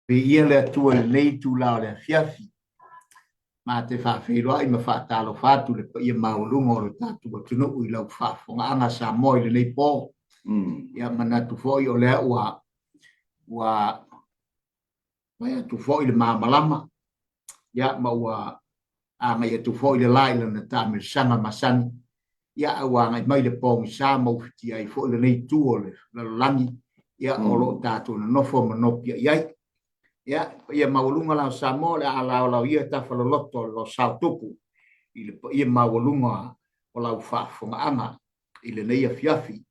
Viia le Atua i lenei itula o le afiafi. Ma te faafeiloai ma faatalofa atu le paia maualuga o le tatou atunuu i lau faafofogaaga Samoa i lenei po. Ia manatu foi o lea ua ua fai atu foi le malamalama, ia ma ua agai atu foi le la i lana taamilosaga masani, ia a ua agai mai le pogisa ma ufitia ai foi lenei itu o le lalolagi, ia o lo o tatou nonofo ma nopiai ai. Ia, paia maualuga la o Samoa, o le a laolao ia tafaloloto o le losao tupu i le paia maualuga o lau faafofogaaga i lenei afiafi,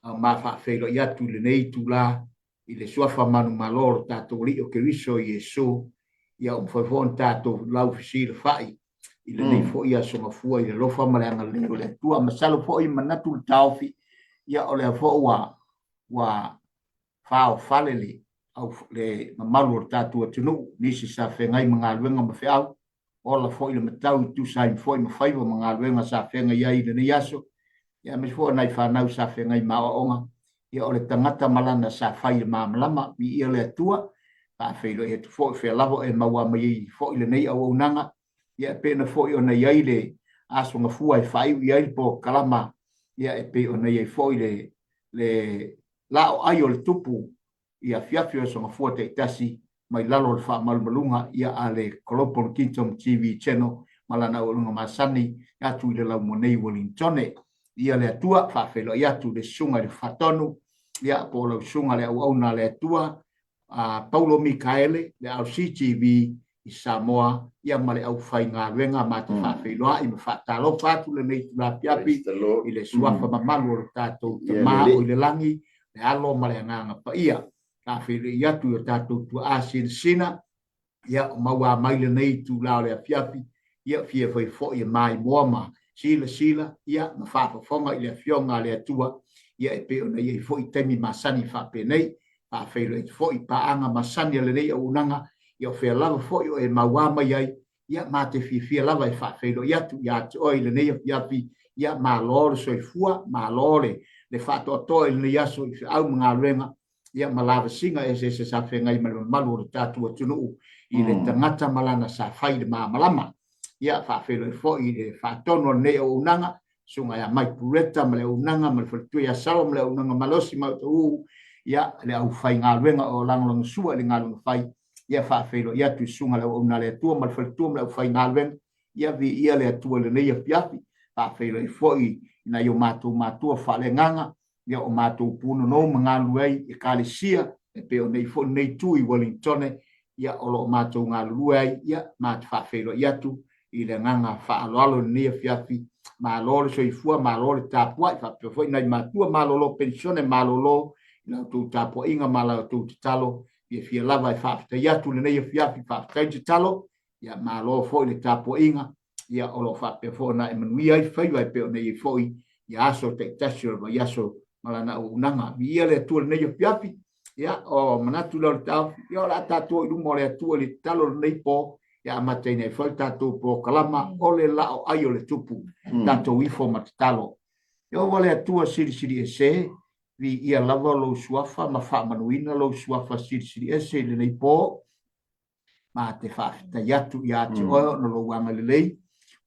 a ma faafeiloai atu i lenei itula i le suafa manumalo o lo tatou Alii o Keriso Iesu, ia ua mafai foi ona tatou laufesilafai i lenei foi aso Gafua i le alofa ma le agalelei o le Atua. Masalo foi manatu le taofi, ia o lea foi ua ua faofale le au, le mamalu o le tatou atunuu, nisi sa feagai ma galuega ma feau, ola foi le matau i tusa ai foi ma faiva ma galuega sa feagai ai i lenei aso, ia aemaise foi o nai fanau sa feagai ma aoaoga, ia o le tagata ma lana sa fai i le malamalama, viia le Atua, faafeiloai atu foi fea lava e maua mai ai foi lenei auaunaga, ia e pei ona foi ona i ai le Aso Gafua e faaiu i ai le polokalama, ia e pei ona i ai foi le le laoai o le tupu i afiafi o Aso Gafua taitasi mai lalo o le faamalumaluga ia a le Global Kingdom TV Channel ma lana auaunaga masani atu i le laumua nei i Uelintone. Ia le Atua, faafeiloai atu le Susuga i le Faatonu, ia po o lau Susuga le Auauna a le Atua, a Paulo Mikaele, le RCTV i Samoa, ia ma le aufaigaluega ma te faafeiloai ma faatalofa atu lenei itula afiafi i le suafa mamalu o le tatou Tama o i le lagi, le Alo ma le Agaga Paia. Faafeiloai atu i o tatou tuaa sinasina, ia o maua mai lenei itula o le afiafi, ia fia fai foi e maimoa ma silasila, ia ma faafofoga i le Afioga a le Atua, ia e pei ona i ai foi taimi masani faapenei. Faafeiloai atu foi i paaga masani a lenei auaunaga, ia o fea lava foi o e mauā mai ai, ia ma te fiafia lava e faafeiloai atu ia te oe i lenei afiafi, ia malo le soifua, malo le le faatoatoa i lenei aso i feau ma galuega, ia ma lavasiga eseese sa feagai ma le mamalu o le tatou atunuu i le tagata ma lana sa fai i le malamalama. Ia faafeiloai foi i le faatonu o lenei auaunaga, susuga ia Mike Pureta ma le auaunaga ma le faletua ia Salo ma le auaunaga malosi ma Uu, ia le aufaigaluega o lagolagosua i le galuega fai, ia faafeiloai atu i susuga le auauna a le Atua ma le faletua ma le aufaigaluega, ia viia le Atua i lenei afiafi, faafeiloai foi i nai o matou matua faaleagaga, ia o matou punonou ma galulue ai i Ekalesia, e pei ona i ai foi lenei itu i Wellingtone, ia o lo o matou galulue ai, ia ma te faafeiloai atu i le agaga faaaloalo i lenei afiafi. Malo le soifua, malo le tapuai, faapea foi nai matua malolo penisione malolo i la outou tapuaiga ma la outou tatalo. Fiafia lava e faafetai atu i lenei afiafi, faafetai le tatalo, ia malo foi le tapuaiga, ia o lo o faapea foi ona e manuia ai faiva e pei ona i ai foi ia aso taitasi o le vaiaso ma lana auaunaga. Viia le Atua i lenei afiafi. Ia, o manatu lea o le taofi, ia o le a tatou i luma o le Atua i le tatalo i lenei po, ia amataina ai foi le tatou polokalama o le laoai o le tupu, tatou ifo ma tatalo. Ieova le Atua Silisili Ese, viia lava lou suafa ma faamanuina lou suafa Silisili Ese i lenei po, Ma te faafetai atu ia te oe ona lou agalelei,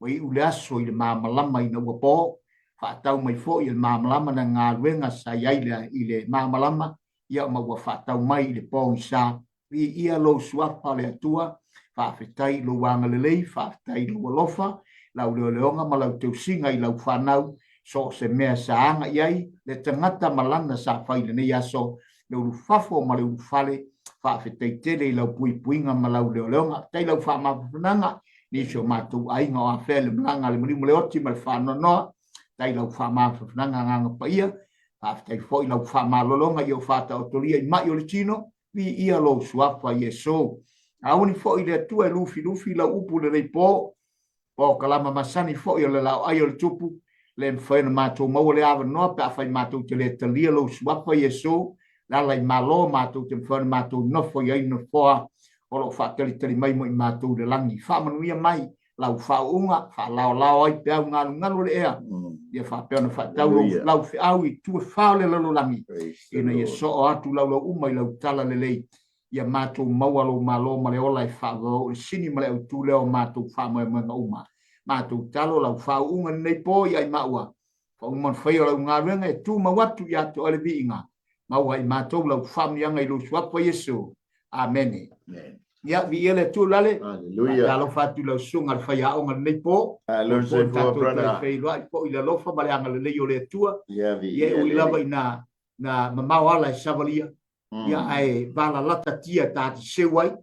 ua iu le aso i le malamalama ina ua po, faatau mai foi e le malamalama na galuega sa i ai i le malamalama, ia ma ua faatau mai i le pogisa. Viia lou suafa le Atua, faafetai i lou agalelei, faafetai i lou alofa, lau leoleoga ma lau teusiga i lau fanau, so o se mea sa aga i ai le tagata ma lana sa fai i lenei aso, le ulufafo ma le ulufale, faafetai tele i lau puipuiga ma lau leoleoga. Faafetai i lau faamafanafanaga nisi o matou aiga o afea i le malaga a le maliu ma le oti ma le faanoanoa. Faafetai i lau faamafanafanaga Agaga Paia. Faafetai foi i lau faamalologa i ou faataotolia i mai o le tino. Viia lou suafa Iesu. Auni foi le Atua e lufilufi lau upu i lenei po. O ka lama masani foi o le laoai o le tupu, le mafai ona matou maua le avanoa pe afai matou te le talia lou suafa Iesu, le ala i malo matou te mafai ona matou nofo i ai nofoa o lo o faatalitali mai mo i matou i le lagi. Faamanuia mai lau faauuga, faalaolao ai peau galugalu o le ea, ia faapea ona faatau lou lau feau i itu e fa o le lalolagi, ina ia soo atu laulau uma i lau tala lelei. Ia matou maua lou Malo ma le ola e faavavau i le sini ma le autu lea o matou faamoemoega uma. Matou talo lau faauuga i lenei po ia i maua, faauma ona faia o lau galuega e tumau atu ia te oe le viiga. Maua i matou lau faamanuiaga i lou Suafa Iesu. Amene. Ia, viia le Atua Lale. Hallelujah. Faatalofa atu i lau susuga i le faiaoga i lenei po. Hello, Po soifua, tatou toe brother. feiloai foi i le alofa ma le agalelei o le Atua. Ia, Ia, viia e ui le lava Alii. ina na mamao ala e savalia, ia, ae valalata tia ta te seu ai, ia,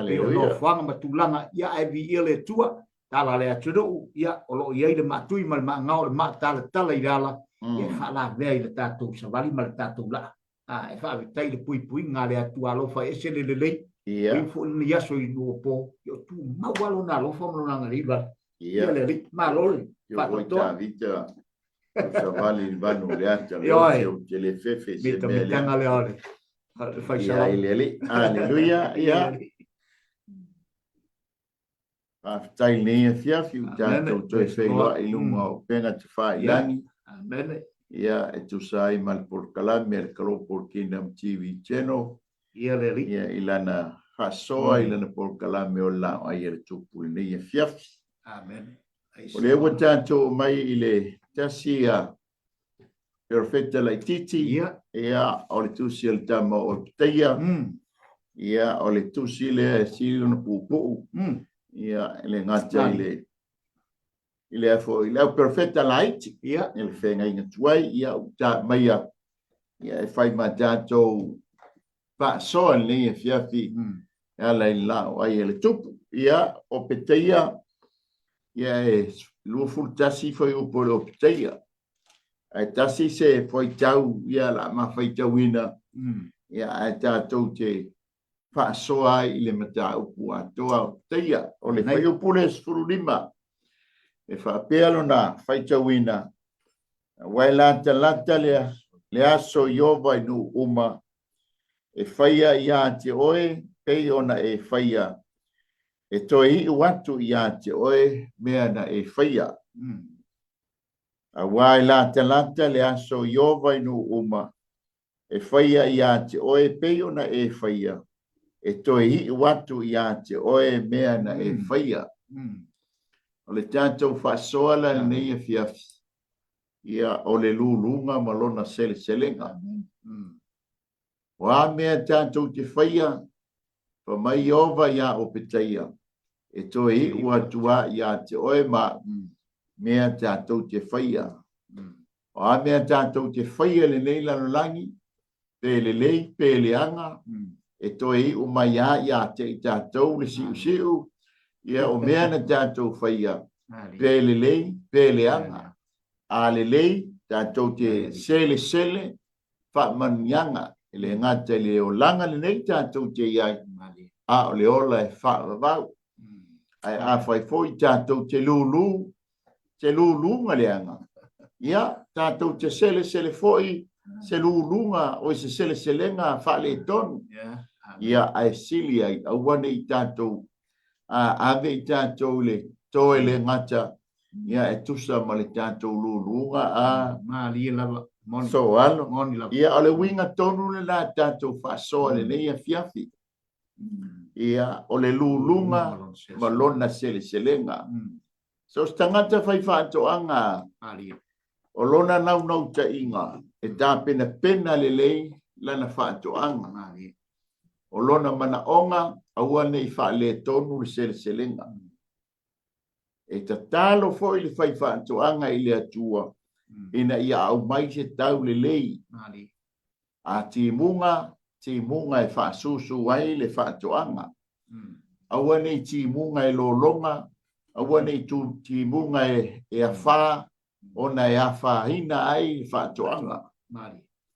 pei o Hallelujah. nofoaga ma tulaga, ia, ae viia le Atua, tala le atunuu, ia, o lo o i ai le maatui ma le maagao o le maatalatala i le ala, ia, e faalavea i le tatou savali ma le tatou laa. A, e faafetai i le puipuiga a le Atua alofa e ese le lelei, Ia. ui foi lenei aso i lua po, ia o tumau lava lona alofa ma lona agalelei vale. Ia. Ia le Alii, malo le Ia foi faatoatoa. Tavita, o savali i le vanu o le ata, le Ioe. ote ou te le fefe i se mea lea. Mitamitaga lea o le Ia faisalama. i le Alii. Aleluia. Ia Ia. le Alii. Faafetai i lenei afiafi ua Amene. tatou toe Praise the Lord. feiloai i luga o upega tafailagi. Amene. Ia, e tusa ai ma le polokalame a le Global Kingdom TV Channel. Ia le Alii. Ia, i lana faasoa i lana polokalame o le Laau-ai a le Tupu i lenei afiafi. Amene. O lea ua tatou omai i le tasi a Perofeta laitiiti, Ia. ia, o le tusi a le tama o Epitaia, ia, o le tusi lea e sili lona puupuu, ia, e le gata i le, i le foi, i le au perofeta laiti, Ia. i le feagaiga tuai, ia, ua ta maia, ia, e fai ma tatou faasoa i lenei afiafi e ala i le laau-ai a le Tupu. Ia, o Petaia, ia, e 21 fuaiupu o le Opetaia. Ae tasi se fuaitau, ia, la ma faitauina, ia, ae tatou te faasoa ai i le mataupu atoa o Petaia. O le fuaiupu lea 15, e faapea lona faitauina, Aua e latalata le, le aso Ieova i nuu uma, e faia ia te oe pei ona e faia, e toe iu atu ia te oe mea na e faia. Aua e latalata le aso Ieova i nuu uma, e faia ia te oe pei ona e faia, e toe iu atu ia te oe mea na e faia. O le tatou faasoa la lenei afiafi, ia, o le luluga ma lona seleselega. O a mea tatou te faia, fa mai Ieova iā Opetaia, e toe iu atu a ia te oe ma mea tatou te faia. O a mea tatou te faia i lenei lalolagi, pe lelei pe leaga, e toe iu mai a ia te i tatou le siusiu, ia o mea na tatou faia, pe lelei pe leaga. A lelei, tatou te selesele faamanuiaga, e le gata i le olaga lenei tatou te i ai, a o le ola e faavavau. Ae afai foi tatou te lulu, se luluga leaga, ia, tatou te selesele foi se luluga o se seleselega faaletonu. Ia, ae sili ai, aua ne i tatou ave i tatou i le toe le gata, ia, e tusa ma le tatou luluga a Malie lava, moni. soalo. Moni lava. Ia, o le uiga tonu lena tatou faasoa i lenei afiafi. Ia, o le luluga ma lona seleselega. So se tagata fai faatoaga, o lona naunautaiga e tapenapena lelei lana faatoaga. O lona manaoga, aua ne i faaletonu le seleselega. E tatalo foi le fai faatoaga i le Atua ina ia aumai se tau lelei. A timuga, timuga e faasusu ai le faatoaga. Aua ne i timuga e lologa, aua ne i timuga e afā, ona e afaina ai le faatoaga.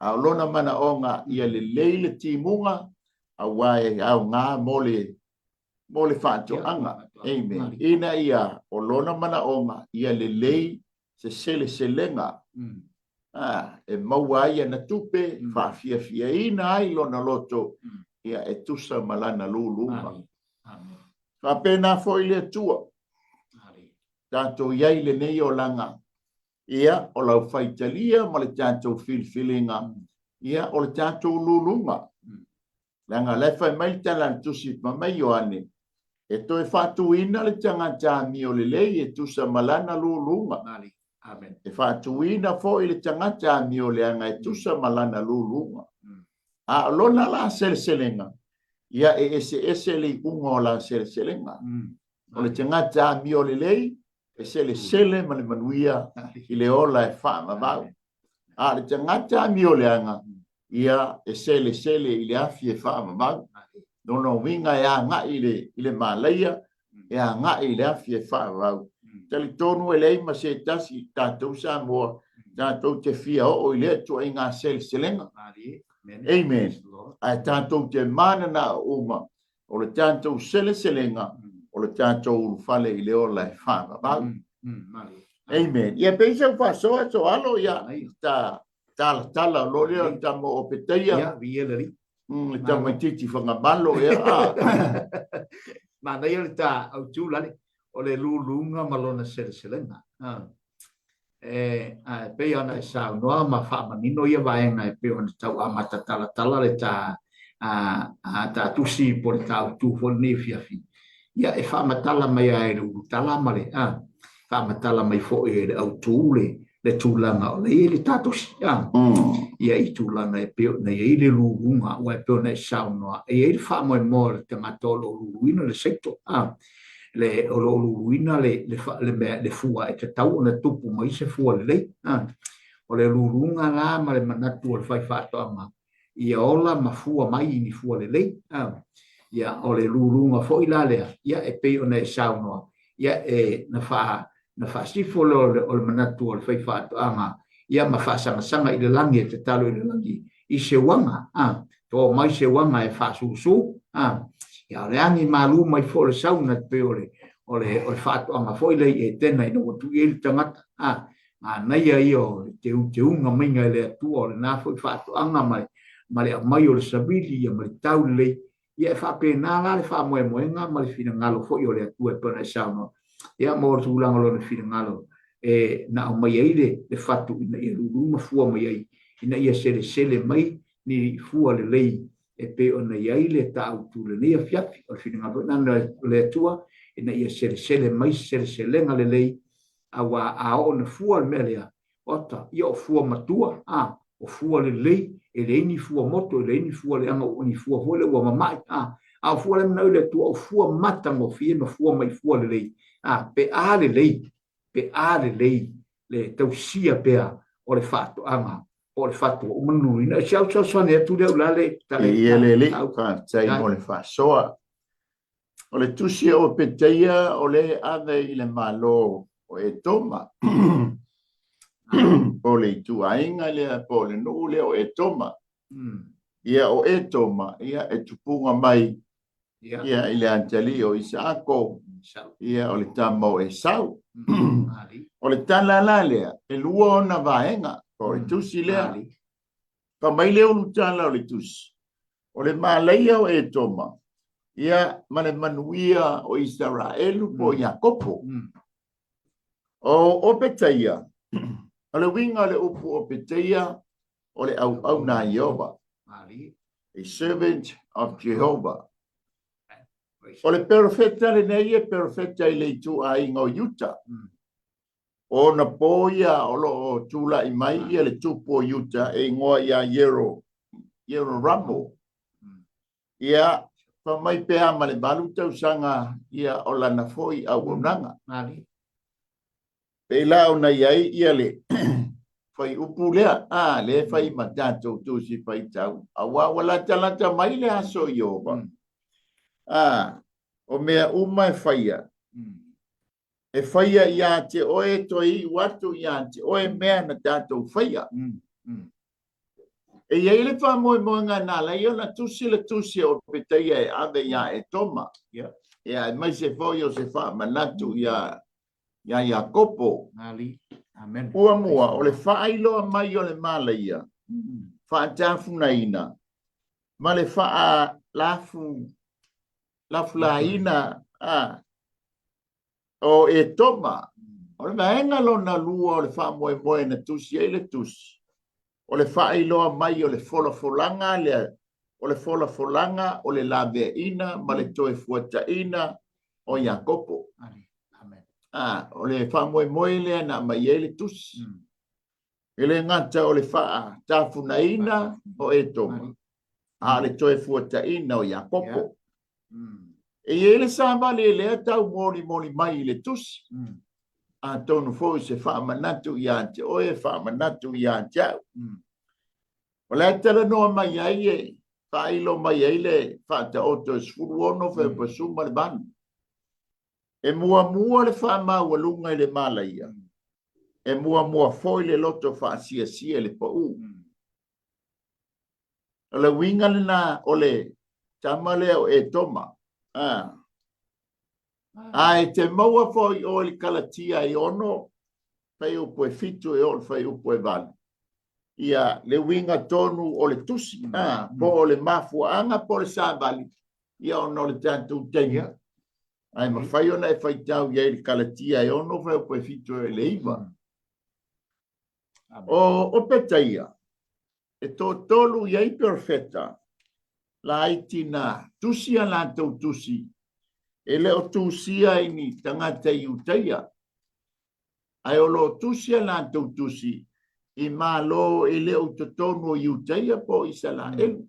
A o lona manaoga ia lelei le timuga, aua e aoga mo le mo le faatoaga. Amen. Ina ia o lona manaoga ia lelei se seleselega e maua ai ana tupe, faafiafiaina ai lona loto, ia e tusa ma lana luluga. Faapena foi le Atua. Tatou i ai i lenei olaga, ia, o lau faitalia ma le tatou filifiliga, ia, o le tatou luluga. Leaga o la e fai mai le tala a le Tusi fai mai Ioane, e toe faatuina le tagata amio lelei e tusa ma lana luluga. Amen. E faatuina foi le tagata amio leaga e tusa ma lana luluga. A o lona la seleselega, ia e eseese le iuga o la seleselega. O le tagata amio lelei, e selesele ma le manuia i le ola e faavavau. A o le tagata amio leaga, ia e selesele i le afi e faavavau. Lona uiga e agai i le malaia, e agai i le afi e faavavau. Talitonu e leai ma se tasi i tatou Samoa tatou te fia oo i lea ituaiga seleselega. Amen. Ae tatou te mananao uma o le tatou seleselega o le tatou ulufale i le ola e faavavau. Amen. Ia pei se u faasoa soalo ia ta talatala o lo lea o le tama o Petaia. Ia, viia le Alii. Le tamaitiiti Fagamalo ea. Manaia le ta autu lale o le luluga ma lona seleselega. E pei ona e saunoa ma faamanino ia vaega e pei ona tau amata talatala le ta ta tusi po le ta autu foi lenei afiafi. Ia e faamatala mai lava e le ulutala ma le faamatala mai foi e le autu le le tulaga o lea e i ai le ta tusi. Ia i tulaga e pei ona i ai le luluga, aua e pei ona e saunoa, e i ai le faamoemoe o le tagata o lo o luluina le seito, le, o lo o luluina le, le, le, mea, le fua e tatau ona tupu mai se fua lelei. O le luluga la ma le manatu o le faifaatoaga, ia ola ma fua mai i ni fua lelei. Ia, o le luluga foi la lea, ia, e pei ona e saunoa, ia, e, na faa, na faasifo lea o le, o le manatu o le faifaatoaga, ia, ma faasagasaga i le lagi, e tatalo i le lagi i se uaga, a, to mai se uaga e faasusu, a, ia, o le agi malu mai foi o le sauna, e pei o le, o le, o le faatoaga foi lea i Etena ina ua tuu i ai le tagata, a, Manaia ia o le teuteuga maiga e le Atua o lena foi faatoaga ma le, ma le aumai o le savili ia ma le taulelei. Ia e faapena la le faamoemoega ma le finagalo foi o le Atua e pei ona e saunoa. Ia mo le tulaga o lona finagalo e na aumai ai le, le fatu ina ia lulu ma fua mai ai, ina ia selesele mai ni fua lelei e pei ona i ai le taautu lenei afiafi. O le finagalo foi lena o le Atua ina ia selesele mai se seleselega lelei Aua a oo ina fua le mea lea, oka, ia o fua matua, a, o fua lelei, e leai ni fua moto, e leai ni fua leaga, ni fua foi lea ua mama'i, a, a o fua la e mana'o i le Atua, o fua matagofie ma fua mai fua lelei, a, pe a lelei, pe a lelei le tausia pea o le faatoaga po o le fatu ua uma ona luluina. O si au fesoasoani atu lea Ulalei, tale, Ia le alii, faafetai mo le faasoa. O le tusi o Opetaia o lea e ave i le Malo o Etoma, po o le ituaiga lea, po o le nuu lea o Etoma. Ia, o Etoma, ia, e tupuga mai ia, i le atalii o Isaako, ia, o le tama o Esau. O le tala la lea, e lua ona vaega, po o le tusi lea. Fai mai le ulutala o le tusi, o le malaia o Etoma, ia, ma le manuia o Isaraelu po o Iakopo. O Opetaia, o le uiga o le upu Opetaia, o le auauna a Ieova, a servant of Jehovah. O le perofeta lenei e perofeta i le ituaiga o Iuta. O ona po ia o lo o tulai mai ia le tupu o Iuta e igoa ia Iero, Ieroramo. Ia, fai mai pea ma le valu tausaga ia o lana foi auaunaga. Pei la ona i ai ia le fuaiupu lea, a, lea e fai ma tatou Tusi Faitau, aua ua latalata mai le aso Ieova. A, o mea uma e faia, E faia iā te oe toe iu atu iā te oe mea na tatou faia. E i ai le faamoemoega na ala ai ona tusi le tusi a Opetaia e ave iā Etoma, ia, aemaise foi o se faamanatu iā iā Iakopo. Ua mua, o le faailoa mai o le malaia, faatafunaina, ma le faalafu lafulaina a o Etoma. O le vaega lona lua o le faamoemoe na tusi ai le tusi, o le faailoa mai o le folafolaga lea O le folafolaga o le laveaiina ma le toe fuataina o Iakopo. A, o le faamoemoe lea na aumai ai le tusi. E le gata o le faatafunaina o Etoma, a o le toe fuataina o Iakopo. E i ai le savali lea tau molimoli mai i le tusi. Atonu foi se faamanatu ia te oe, faamanatu ia te au. O le a talanoa mai ai e faailo mai ai le faataoto e 16 fuaiupu e 18. E muamua le faamaualuga i le malaia, e muamua foi le loto faasiasia i le pau. O le uiga lena o le tama lea o Etoma. A, a e te maua foi oe i le Kalatia e 6, fuaiupu e 7 e oo i le fuaiupu e 8. Ia, le uiga tonu o le tusi, a, po o le mafuaaga po o le savali, ia ona o le tatou taimi. Ae mafai ona e faitau i ai i le Kalatia e 6, fuaiupu e 7 e oo i le 9. O Opetaia, e toatolu i ai perofeta laiti na tusi a latou tusi, e le o tusia i ni tagata Iutaia, ae o lo o tusi a latou tusi i malo e le o i totonu o Iutaia po o Isalaelu.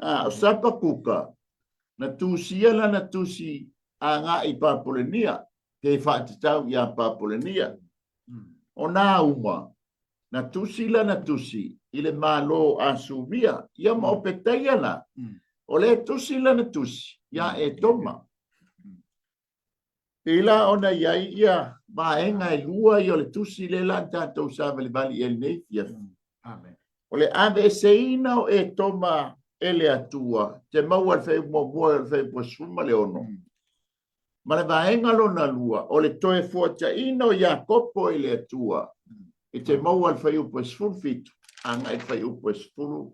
A, o Sapakuka, na tusia lana tusi agai i Papolenia, pe faatatau iā Papolenia. O Nauma, na tusi lana tusi i le Malo o Asuria, ia ma Opetaia la, o lea e tusi lana tusi iā Etoma. Pei la ona i ai ia vaega e lua ia o le tusi lea la tatou savalivali i ai lenei afiafi. Amen. O le aveeseina o Etoma e le Atua, te maua i le fuaiupu muamua e oo i le fuaiupu 16. Ma le vaega lona lua, o le toe fuataina o Iakopo e le Atua, e te maua i le fuaiupu 17 agai i le fuaiupu 10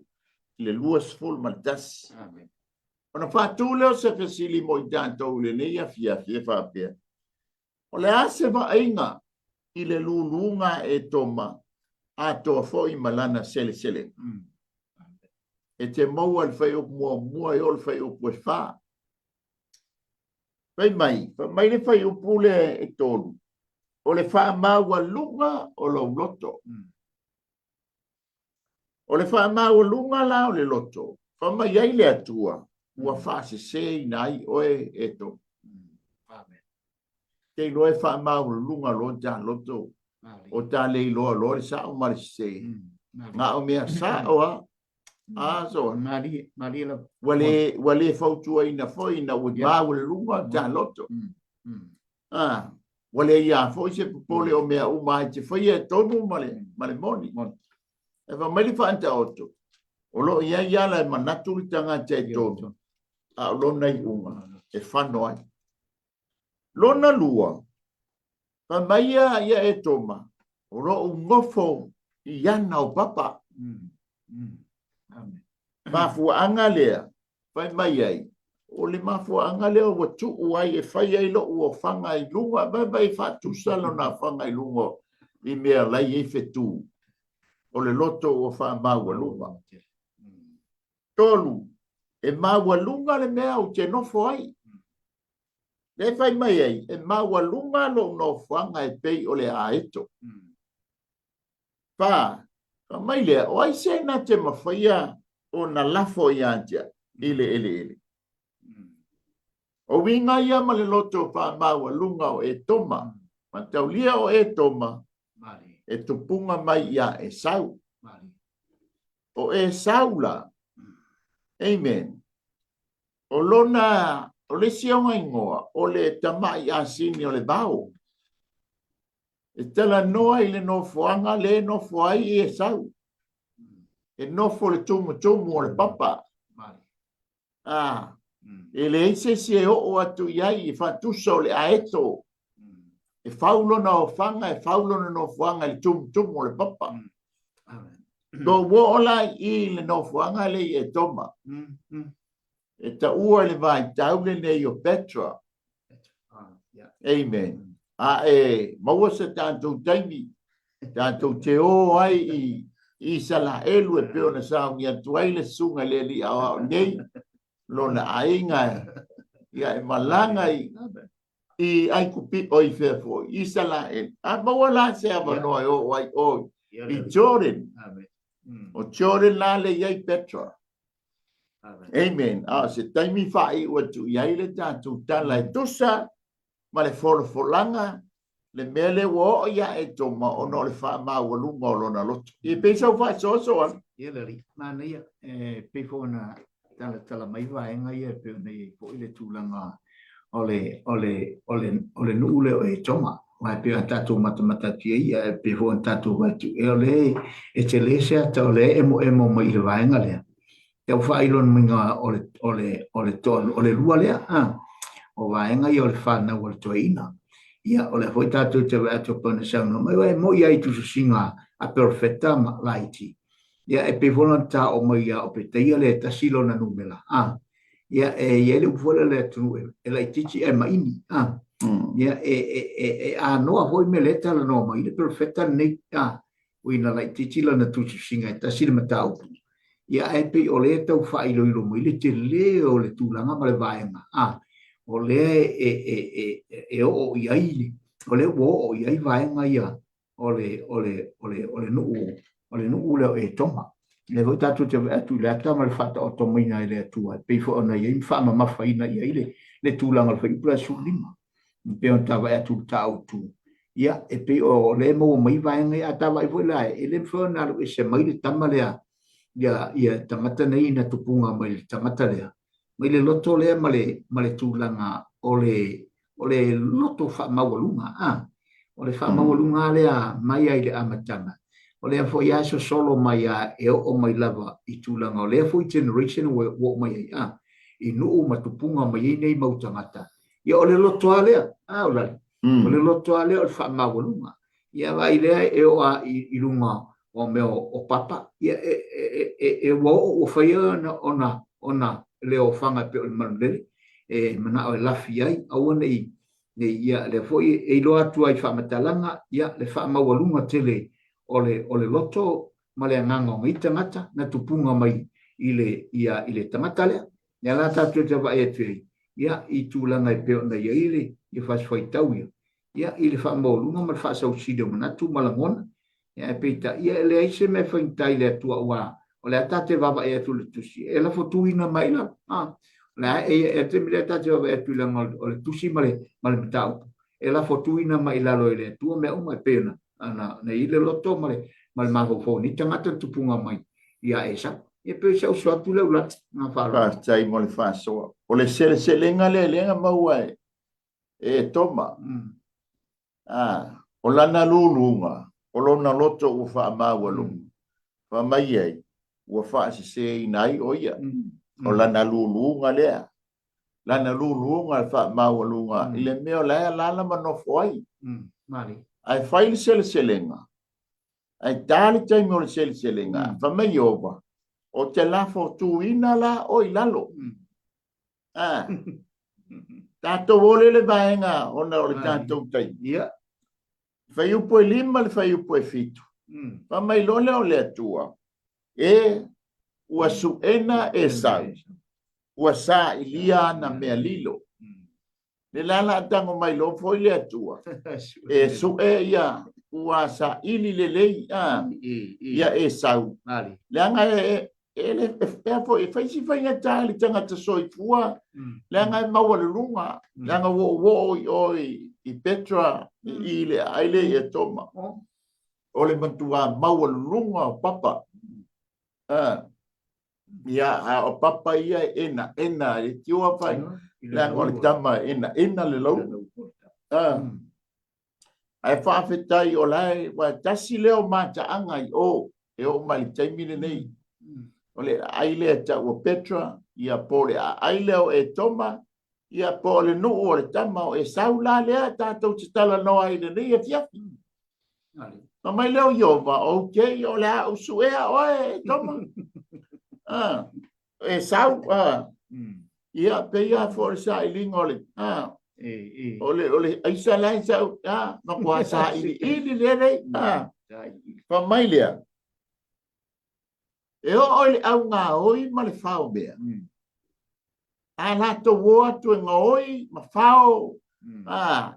i le 21. Amen. Ona faatu lea o se fesili mo i tatou i lenei afiafi e faapea, O le a se vaaiga i le luluga a Etoma atoa foi ma lana seleselega? E te maua i le fuaiupu muamua e oo i le fuaiupu e fa. Fai mai, fai mai le fuaiupu lea e tolu, o le faamaualuga o lou loto. O le faamaualuga la o le loto, fai mai ai le Atua, ua faaseseina ai oe Etoma. Amen. Te iloa e faamaualuluga loa ta loto, o ta le iloa loa le sao ma le sese. Na o mea sao a. A so. Malie, malie lava. Ua le, ua le fautuaina foi ina ua maualuluga ta loto. A, ua le ia foi se popole o mea uma ai te faia e tonu ma le, ma le moni. E fai mai le faataoto, o lo o i ai ala e manatu le tagata e tonu, a o lona iuga e fano ai. Lona lua, fai mai ia ia Etoma, o lo'u nofo i ana o papa. Mafuaaga lea, fai mai ai, o le mafuaaga lea ua tuu ai e fai ai lo'u ofaga i luga, vaivai e faatusa lona afaga i luga i mea la i ai fetu, o le loto ua faamaualuga. Tolu, e maualuga le mea ou te nofo ai. Lea e fai mai ai, e maualuga lou nofoaga e pei o le aeto. Fa, fai mai lea, o ai se na te mafaia ona lafo ia te au i le eleele? O uiga ia ma le loto faamaualuga o Etoma, mataulia o Etoma e tupuga mai iā Esau. O Esau la, amen, o lona, o le isi ona igoa, o le tamai asini o le vao. E talanoa i le nofoaga le nofo ai i Esau. E nofo le tumutumu o le papa. A, e leai se isi e oo atu i ai e faatusa o le aeto. E fau lona ofaga, e fau lona nofoaga i le tumutumu o le papa. Lou oo la i i le nofoaga lea i Etoma. E taua i le vaitau lenei o Petra. Amen. A e maua se tatou taimi, tatou te o ai i Isalaelu e pei ona sauni atu ai le susuga i le alii aoao nei, lona aiga ia e malaga i i Aikupi o i fea foi, Isalaelu. A maua la se avanoa e oo ai o i Jordan. O Jordan la le i ai Petra. Amen. A o se taimi faaiu atu i ai le tatou tala e tusa ma le folafolaga le mea lea ua oo ia Etoma ona o le faamaualuga o lona loto. E pei sau faasoaso ala. Ia le alii, manaia, e pei foi ona talatala mai vaega ia e pei ona i ai foi le tulaga o le, o le, o le, o le nuu lea o Etoma. Aua e pei ona tatou matamata atu i ai, ia, e pei foi ona tatou vaai atu, e o lea e tele se ata o lea e emoemo mai i le vaega lea. Tau faailoa o le, o le, o le toa, o le lua lea, a, o vaega ia o le whanau o le toeaina. Ia, o lea foi tātou te vaai atu pei ona saunoa mai, e moi ai tusasiga a perofeta ma laiti. Ia, e pei foi ona tao'o mai ia Opetaia lea e tasi lona numera, a, ia, e i ai le upu foi lea o le atunuu e, e laitiiti ae maini, a, ia, e, e, e, e anoa foi mea lea e talanoa mai le perofeta lenei, a, ui ina laitiiti lana tusitusiga e tasi le mataupu, ia ae pei o lea e tau faailoilo mai le tele o le tulaga ma le vaega, a, o lea e, e, e, e oo i ai, o lea ua oo i ai vaega ia o le, o le, o le, o le nuu, o le nuu lea o Etoma. Lea foi tatou te vaai atu i le ata ma le faataoto maiga e le Atua, e pei foi ona i ai ma faamamafaina i ai le, le tulaga o le fuaiupu lea 15. E pei ona ta vaai atu i le ta autu, ia, e pei o lea e maua mai vaega ia. A ta vaai foi la, e le mafai ona alu ese mai le tama lea, ia, ia tagata nei na tupuga mai le tagata lea, mai le loto lea ma le, ma le tulaga o le, o le loto faamaualuga, a. O le faamaualuga lea mai ai le amataga, o lea foi lava e sosolo mai a e oo mai lava i tulaga o lea foi generation ua oo mai ai, a, i nuu ma tupuga mai ai nei mau tagata. Ia o le loto lava lea, a Ulali, o le loto lava lea o le faamaualuga. Ia vaai lea e oo lava i, i luga o mea o, o papa, ia e, e, e, e ua oo ua fai ona, ona, ona leofaga e pei o le manulele, e manao e lafi ai, aua ne i, ne i ia, lea foi e iloa atu ai i faamatalaga, ia le faamaualuga tele o le, o le loto ma le agaga o nei tagata na tupuga mai i le, ia, i le tagata lea. Lea la tatou te vaai atu ai, ia, i tulaga e pei ona i ai le, ia fasifuaitau ia, ia, i le faamaualuga ma le faasausili o manatu ma lagona. Ia, ae peitai, ia, e leai se mea e faigata i le Atua, aua o le a ta te vaavaai atu i le tusi, e lafo tuina mai i lalo. A, o le a, e, e, le taimi lea ta te vaavaai atu i laga o le tusi ma le, ma le mataupu, e lafo tuina mai i lalo e le Atua mea uma e pei ona, ona, ona i ai le loto ma le, ma le mafaufau o nei tagata na tupuga mai ia Esau. Ia pei o si au uso atu lea Ulati, ma faaaloalo. Faafetai mo le faasoa. O le seleselega lea lea na maua e Etoma, a, o lana luluga, o lona loto ua faamaualuga, fai mai ai, ua faaseseina ai o ia. O lana luluga lea, lana luluga le faamaualuga i le mea o la e alaala ma nofo ai. Ae fai le seleselega, ae ta le taimi o le seleselega, fai mai Ieova, Ou te lafo tuina la oe i lalo. Ah. Tatou o le le vaega ona o le tatou taimi. Ia. Fuaiupu e 5 le fuaiupu e 7. Fai mai loa lea o le Atua, e ua suʻena Esau, ua sailia ana mea lilo. Le la la tago mai loa foi le Atua, e suʻe ia ua saili lelei a ia Esau. Leaga e e le e foi e fai si faigata i le tagata soifua, leaga e maualuluga, leaga ua oo i o i Petra i le aai le i Etoma. O le matua maualuluga o papa. Ia, a o papa ia e enaena, e tiua fai, leaga o le tama e enaena le lau. Ae faafetai o la e, ua tasi lea o mataaga i o, e oo mai i le taimi lenei. O le aai lea e tau o Petra, ia po o le aai lea o Etoma, ia po o le nuu o le tama o Esau la lea tatou te talanoa ai i lenei afiafi. Fai mai lea o Ieova, Okay, o le a ou suea oe, Etoma. Ah, Esau, ah. Ia, pei lava foi o le sailiga o le, ah, o le, o le aisa la e sau, ah, matua sailiili lelei, ah. Fai mai lea. E oo i le au gaoi ma le fao mea, a latou o atu e gaoi ma fao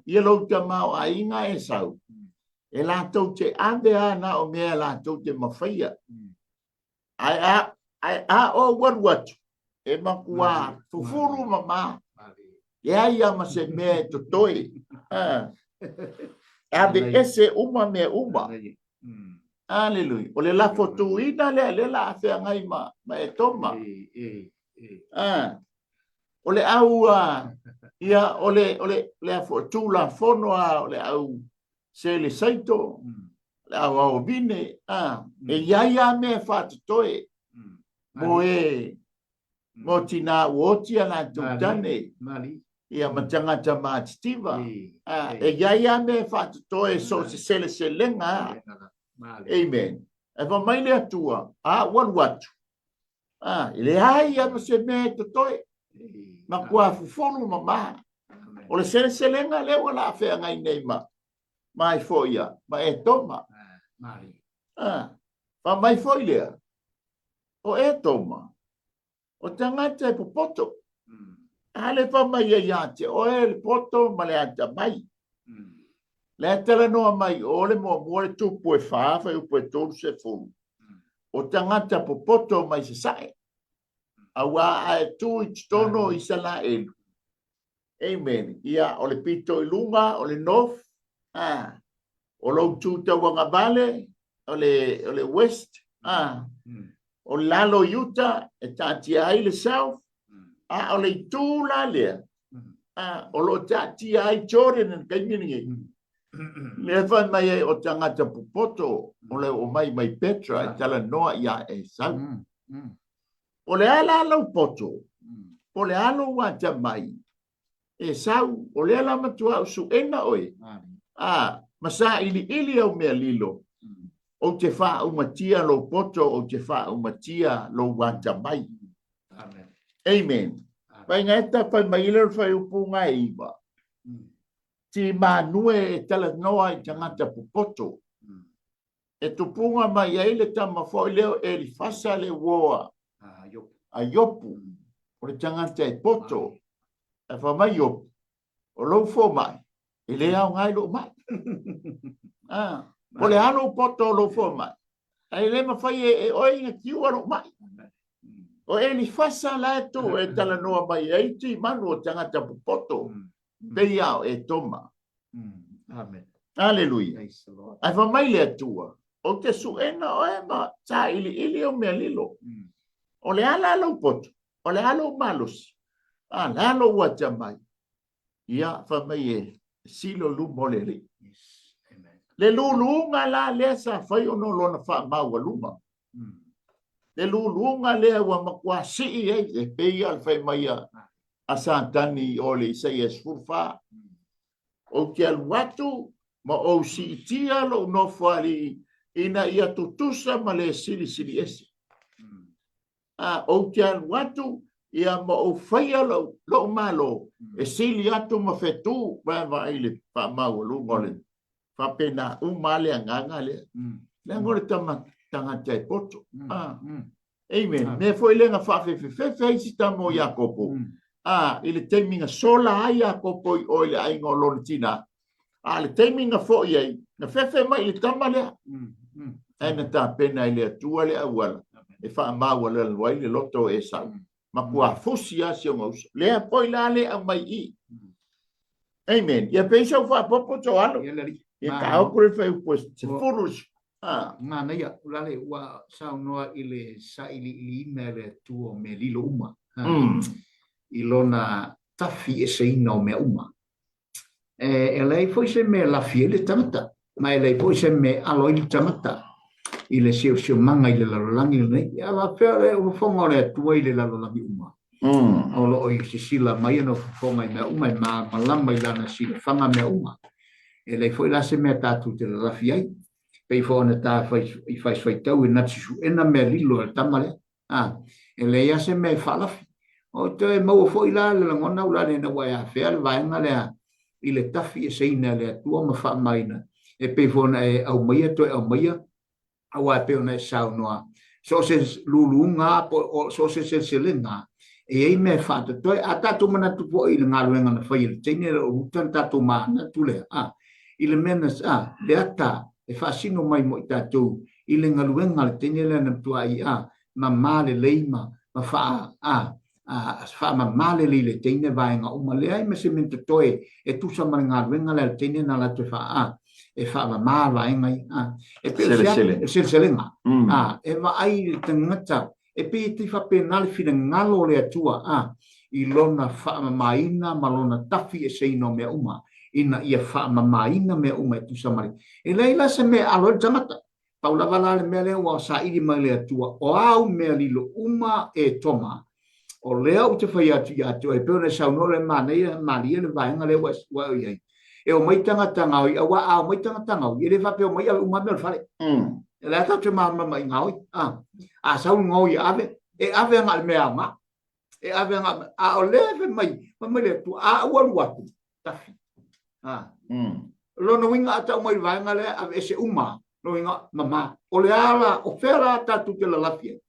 ia lou tamaoaiga Esau, e latou te ave lava na o mea latou te mafaia. Ae a, ae a ou alu atu, e matua fufulu ma ma. Leai lava ma se mea e totoe. E ave ese uma mea uma. Aleluia. O le lafo tuina lea, lea la a feagai ma, ma Etoma. O le au, ia, o le, o le, le afo, tulafono a, o le au selesaito, le au aovine, e iai a mea e faatotoe mo e, mo tinā ua oti a latou tane, ia ma tagata matitiva. E iai a mea e faatotoe so o se seleselega a. Amen. Ae fai mai le Atua, a ua alu atu, e leai lava ma se mea e totoe, matua fufulu ma ma. O le seleselega lea ua la feagai nei ma ma ai foi ia, ma Etoma. Fai mai foi lea, o Etoma, o tagata e popoto. A le fai mai ai ia te oe le poto ma le atamai. Lea e talanoa mai o le muamua le tupu e fa, fuaiupu e 30. O tagata popoto mai sasae. Auā a e tu i totonu o Isalaelu. Amen. Ia, o le pito i luga, o le north, a, o lou tu tauagavale, o le, o le west, a, o lalo i uta, e taatia ai le south, a o le itu la lea, a, o lo o taatia ai Jordan i le taimi lenei. Lea fai mai ai o tagata popoto o le oo mai mai Petra e talanoa iā Esau. O le a la lou poto? Po o le a lou atamai? Esau, o lea la matuā ou suʻena oe, a, ma sailiili au mea lilo, ou te faaumatia lou poto, ou te faaumatia lou atamai. Amen. Amen. Faiga e ta fai mai ile o le fuaiupu 9. Timanue e talanoa i tagata popoto. E tupuga mai ai le tama foi lea o Elifasa le uo a a Iopu, o le tagata e poto. Ae fai mai Iopu, o lou fomai, e le aoga i lou mai. Ah, po o le a lou poto o lou fomai, ae le mafai e, e oe ina kiua lou mai. O Elifasa la e tu e talanoa mai ai timanu o tagata popoto, pei a o Etoma. Amen. Aleluia. Ae fai mai le Atua, ou te suʻena oe ma sailiili au mea lilo. O le a la lou poto? O le a lou malosi? A le a lou atamai? Ia, fai mai e silo luma o le Alii. Le luluga la lea sa fai ona o lona faamaualuga. Le luluga lea ua matua sii ai, e pei lava o le fai mai a a Satani i o le Isaia 14. Ou te alu atu ma ou siitia lou nofoalii ina ia tutusa ma le Silisili Ese. A, ou te alu atu ia ma ou faia lou, lou malo e sili atu ma fetu, vaavaai i le faamaualuga o le faapena uma lava le agaga lea. Leaga o le tama tagata e poto. A, Amen. Mea foi lea na faafefefefe ai si tama o Iakopo, a, i le taimi na sola ai Iakopo i o i le aiga o lona tinā, a le taimi na foi ai, na fefe mai i le tama lea. Ae na tapena e le Atua le auala e faamaualalo ai le loto o Esau. Matua fusi lava si ona uso. Lea foi la le aumai i i. Amen. Ia pei sau faapopo to alo. Ia taoku le fuaiupu e 10. Ah. Manaia, lale ua saunoa i le sailiiliina e le Atua o mea lilo uma, i lona tafi eseina o mea uma. E, e leai foi se mea e lafi ai le tagata, ma e leai foi se mea e alo ai le tagata i le siosiomaga i le lalolagi lenei. Ia faapea le fofoga o le Atua i le lalolagi uma. O lo o i sisila mai ana fofoga i mea uma, e malamalama i lana silafaga mea uma. E leai foi la se mea tatou te lalafi ai. Pei foi ona ta fai, i faisfaitau e nati suʻena mea lilo a le tama lea. A, e leai lava se mea e faalafi. O toe maua foi la le lagona ula ina ua e afea le vaega lea i le tafi eseina e le Atua ma faamaina e pei foi ona e aumaia toe aumaia aua e pei ona e saunoa. So o se luluga po o so o se seleselega, e i ai mea e faatotoe. A tatou manatu foi i le galuega na fai e le teine lea o Ruta, na tatou manatu lea, a, i le mea na, a, le ata e faasino mai mo i tatou i le galuega a le teine lea na matuai, a, mama lelei ma, ma faa, a, a, faamama lelei le teine vaega uma. Leai ma se mea totoe e tusa ma le galuega lea a le teine na latou e faa, a, e faamama vaega ia. A, e pei o se seleselega. A, e vaai i le tagata, e pei e te faapena le finagalo o le Atua, a, i lona faamamaina ma lona tafi eseina o mea uma, ina ia faamamaina mea uma e tusa ma le. E leai la se mea e alo ai le tagata. Pau lava la le mea lea ua saili mai le Atua, o a au mea lilo uma e Toma, o lea ou te fai atu ia te oe, e pei ona e saunoa le manaia, malie le vaega lea ua e i ai. E omai tagata gaoi, aua a omai tagata gaoi, e le faapea omai ave uma mea o le fale. E le tatou te malamalama i gaoi. A sau le gaoi e ave, e ave agai i le mea aoga. E ave agai, a o lea e fai mai, fai mai le Atua, a ua alu atu, tafi. Lona uiga a tau mai le vaega lea, aveese uma, lona uiga, mama. O le a la, o fea la tatou te lalafi ai?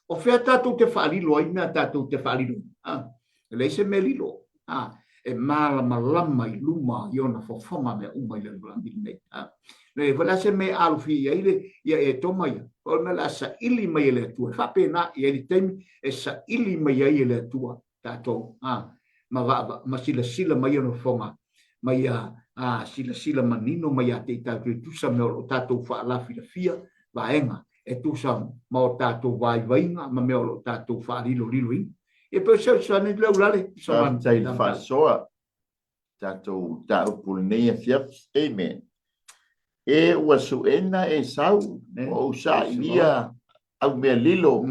O fea tatou te faalilo ai mea tatou te faalilo ai? A, e leai se mea lilo. A, e malamalama i luma i ona fofoga mea uma i le lalolagi lenei. A, leai foi la se mea e alofia i ai le, ia Etoma ia, o le mea o le a saili mai e le Atua. E faapena, e i ai le taimi e saili mai ai e le Atua tatou, a, ma vaava, ma silasila mai ona fofoga, ma ia a, silasila manino mai ia te i tatou e tusa mea o lo o tatou faalafilafia vaega e tusa ma o tatou vaivaiga ma mea o lo o tatou faaliloliloina. Ia pei o se fesoasoani lea Ulale. Faafetai i le faasoa. Tatou mataupu i lenei afiafi. Amen. E ua suena Esau, ua ou sailia au mea lilo.